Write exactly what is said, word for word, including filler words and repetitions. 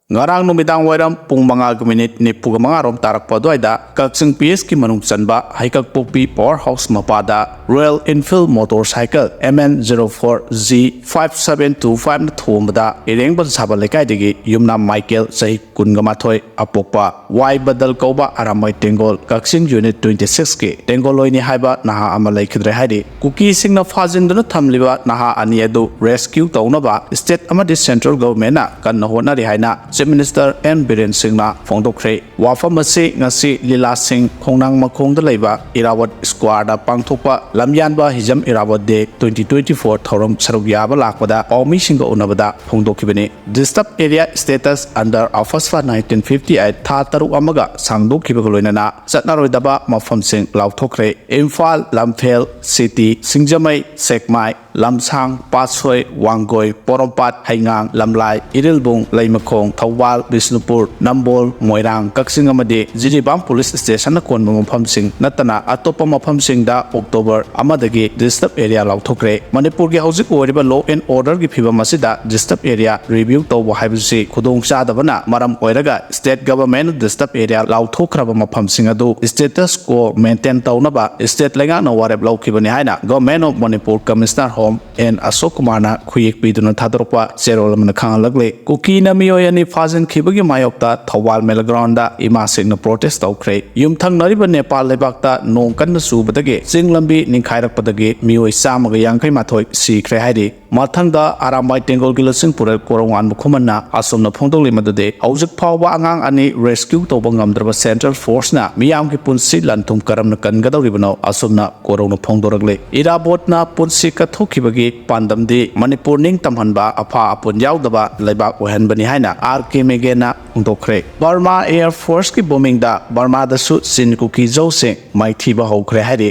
ꯉꯔꯥꯡ ꯅꯨꯃꯤꯗꯥꯡ ꯋꯥꯏꯔꯝ ꯄꯨꯡ ꯃꯉꯥꯒ ꯃꯤꯅꯤꯠ ꯅꯤꯐꯨꯒ ꯃꯉꯥ ꯔꯣꯝ ꯇꯥꯔꯛꯄ ꯑꯗꯨꯋꯥꯏꯗ ꯀꯛꯆꯤꯡ ꯄꯤ ꯑꯦꯁꯀꯤ ꯃꯅꯨꯡ ꯆꯟꯕ ꯍꯩꯀꯛꯄꯣꯛꯄꯤ ꯄꯋꯥꯔ ꯍꯥꯎꯁ ꯃꯄꯥꯗ Royal Enfield motorcycle M N zero four G five seven two five ꯅ ꯊꯣꯝꯕꯗ ꯏꯔꯦꯡꯕꯝ ꯁꯥꯕ ꯂꯩꯀꯥꯏꯗꯒꯤ ꯌꯨꯝꯅꯥꯝ ꯃꯥꯏꯀꯦꯜ, ꯆꯍꯤ ꯀꯨꯟꯒ ꯃꯥꯊꯣꯏ, ꯑꯄꯣꯛꯄ ꯋꯥꯏ ꯕꯗꯜ ꯀꯧꯕ ꯑꯔꯥꯝꯕꯥꯏ ꯇꯦꯡꯒꯣꯜ, ꯀꯛꯆꯤꯡ Unit twenty six ꯀꯤ ꯇꯦꯡꯒꯣꯜꯂꯣꯏꯅꯤ ꯍꯥꯏꯕ ꯅꯍꯥ ꯑꯃ ꯂꯩꯈꯤꯗ꯭ꯔꯦ ꯍꯥꯏꯔꯤ꯫ ꯀꯨꯀꯤꯁꯤꯡꯅ ꯐꯥꯖꯤꯟꯗꯨꯅ ꯊꯝꯂꯤꯕ ꯅꯍꯥ ꯑꯅꯤ ꯑꯗꯨ rescue ꯇꯧꯅꯕ state ꯑꯃꯗꯤ central government ꯅ ꯀꯟꯅ ꯍꯣꯠꯅꯔꯤ ꯍꯥꯏꯅ Chief Minister N ꯕꯤꯔꯦꯟ ꯁꯤꯡꯅ ꯐꯣꯡꯗꯣꯛꯈ꯭ꯔꯦ꯫ ꯋꯥꯐꯝ ꯑꯁꯤ ꯉꯁꯤ ꯂꯤꯂꯥ ꯁꯤꯡ ꯈꯣꯡꯅꯥꯡ ꯃꯈꯣꯡꯗ ꯂꯩꯕ ꯏꯔꯥꯕꯣꯠ Square ꯗ ꯄꯥꯡꯊꯣꯛꯄ ꯂꯝꯌꯥꯟꯕ Hijam Irabot Day twenty twenty four ꯊꯧꯔꯝ ꯁꯔꯨꯛ ꯌꯥꯕ ꯂꯥꯛꯄꯗ ꯄꯥꯎꯃꯤꯁꯤꯡꯒ ꯎꯅꯕꯗ ꯐꯣꯡꯗꯣꯛꯈꯤꯕꯅꯤ꯫ Disturb area status under AFSPA nineteen fifty eight ꯊꯥ ꯇꯔꯨꯛ ꯑꯃꯒ ꯁꯥꯡꯗꯣꯛꯈꯤꯕꯒ ꯂꯣꯏꯅꯅ ꯆꯠꯅꯔꯣꯏꯗꯕ ꯃꯐꯝꯁꯤꯡ ꯂꯥꯎꯊꯣꯛꯈ꯭ꯔꯦ꯫ ꯏꯝꯐꯥꯜ, ꯂꯝꯐꯦꯜ, ꯁꯤꯇꯤ, ꯁꯤꯡꯖꯃꯩ, ꯁꯦꯛꯃꯥꯏ, ꯂꯝꯁꯥꯡ, ꯄꯥꯠꯁꯣꯏ, ꯋꯥꯡꯒꯣꯏ, ꯄꯣꯔꯣꯝꯄꯥꯠ, ꯍꯩꯉꯥꯡ, ꯂꯝꯂꯥꯏ, ꯏꯔꯤꯜꯕꯨꯡ, ꯂꯩꯃꯈꯣꯡ, ꯊꯧꯕꯥꯜ, ꯕꯤꯁꯅꯨꯄꯨꯔ, ꯅꯝꯕꯣꯜ, ꯃꯣꯏꯔꯥꯡ, ꯀꯛꯆꯤꯡ ꯑꯃꯗꯤ ꯖꯤꯔꯤꯕꯥꯝ police station ꯅ ꯀꯣꯟꯕ ꯃꯐꯝꯁꯤꯡ ꯅꯠꯇꯅ ꯑꯇꯣꯞꯄ ꯃꯐꯝꯁꯤꯡꯗ October ꯑꯃꯗꯒꯤ disturb area ꯂꯥꯎꯊꯣꯛꯈ꯭ꯔꯦ꯫ ꯃꯅꯤꯄꯨꯔꯒꯤ ꯍꯧꯖꯤꯛ ꯑꯣꯏꯔꯤꯕ law and order ꯒꯤ ꯐꯤꯕꯝ ꯑꯁꯤꯗ disturb area review ꯇꯧꯕ ꯍꯥꯏꯕꯁꯤ ꯈꯨꯗꯣꯡꯆꯥꯗꯕꯅ ꯃꯔꯝ ꯑꯣꯏꯔꯒ state government ꯅ disturb area ꯂꯥꯎꯊꯣꯛꯈ꯭ꯔꯕ ꯃꯐꯝꯁꯤꯡ ꯑꯗꯨ status quo maintain ꯇꯧꯅꯕ state ꯂꯩꯉꯥꯛꯅ ꯋꯥꯔꯦꯞ ꯂꯧꯈꯤꯕꯅꯤ ꯍꯥꯏꯅ Government of Manipur Commissioner Home N ꯑꯁꯣꯛ ꯀꯨꯃꯥꯔꯅ ꯈꯨꯌꯦꯛ ꯄꯤꯗꯨꯅ ꯊꯥꯗꯣꯔꯛꯄ ꯆꯦꯔꯣꯜ ꯑꯃꯅ ꯈꯪꯍꯜꯂꯛꯂꯤ꯫ ꯀꯨꯀꯤꯅ ꯃꯤꯑꯣꯏ ꯑꯅꯤ ꯐꯥꯖꯤꯟꯈꯤꯕꯒꯤ ꯃꯥꯌꯣꯛꯇ ꯊꯧꯕꯥꯜ ꯃꯦꯂꯥ ground ꯗ ꯏꯃꯥꯁꯤꯡꯅ protest ꯇꯧꯈ꯭ꯔꯦ꯫ ꯌꯨꯝꯊꯪꯅꯔꯤꯕ ꯅꯦꯄꯥꯜ ꯂꯩꯕꯥꯛꯇ ꯅꯣꯡ ꯀꯟꯅ ꯆꯨꯕꯗꯒꯤ ꯆꯤꯡ ꯂꯝꯕꯤ ꯅꯤꯡꯈꯥꯏꯔꯛꯄꯗꯒꯤ ꯃꯤꯑꯣꯏ ꯆꯥꯝꯃꯒ ꯌꯥꯡꯈꯩ ꯃꯥꯊꯣꯏ ꯁꯤꯈ꯭ꯔꯦ ꯍꯥꯏꯔꯤ꯫ ꯃꯊꯪꯗ ꯑꯔꯥꯝꯕꯥꯏ ꯇꯦꯡꯒꯣꯜꯒꯤ ꯂꯨꯆꯤꯡ ꯄꯨꯔꯦꯜ ꯀꯣꯔꯧꯉꯥꯟꯕ ꯈꯨꯃꯟꯅ ꯑꯁꯨꯝꯅ ꯐꯣꯡꯗꯣꯛꯂꯤ ꯃꯗꯨꯗꯤ ꯍꯧꯖꯤꯛ ꯐꯥꯎꯕ ꯑꯉꯥꯡ ꯑꯅꯤ rescue ꯇꯧꯕ ꯉꯝꯗ꯭ꯔꯕ central force ꯅ ꯃꯤꯌꯥꯝꯒꯤ ꯄꯨꯟꯁꯤ ꯂꯟ ꯊꯨꯝ ꯀꯔꯝꯅ ꯀꯟꯒꯗꯧꯔꯤꯕꯅꯣ ꯑꯁꯨꯝꯅ ꯀꯣꯔꯧꯅ ꯐꯣꯡꯗꯣꯔꯛꯂꯤ꯫ ꯏꯔꯥꯕꯣꯠꯅ ꯄꯨꯟꯁꯤ ꯀꯠꯊꯣꯛꯈꯤꯕꯒꯤ ꯄꯥꯟꯗꯝꯗꯤ ꯃꯅꯤꯄꯨꯔ ꯅꯤꯡꯇꯝꯍꯟꯕ, ꯑꯐꯥ ꯑꯄꯨꯟ ꯌꯥꯎꯗꯕ ꯂꯩꯕꯥꯛ ꯑꯣꯏꯍꯟꯕꯅꯤ ꯍꯥꯏꯅ ꯑꯥꯔ ꯀꯦ ꯃꯦꯒꯦꯅ ꯐꯣꯡꯗꯣꯛꯈ꯭ꯔꯦ꯫ ꯕꯔꯃꯥ Air Force ꯀꯤ ꯕꯣꯃꯤꯡꯗ ꯕꯔꯃꯥꯗꯁꯨ ꯆꯤꯟ ꯀꯨꯀꯤ ꯖꯧꯁꯤꯡ ꯃꯥꯏꯊꯤꯕ ꯍꯧꯈ꯭ꯔꯦ ꯍꯥꯏꯔꯤ꯫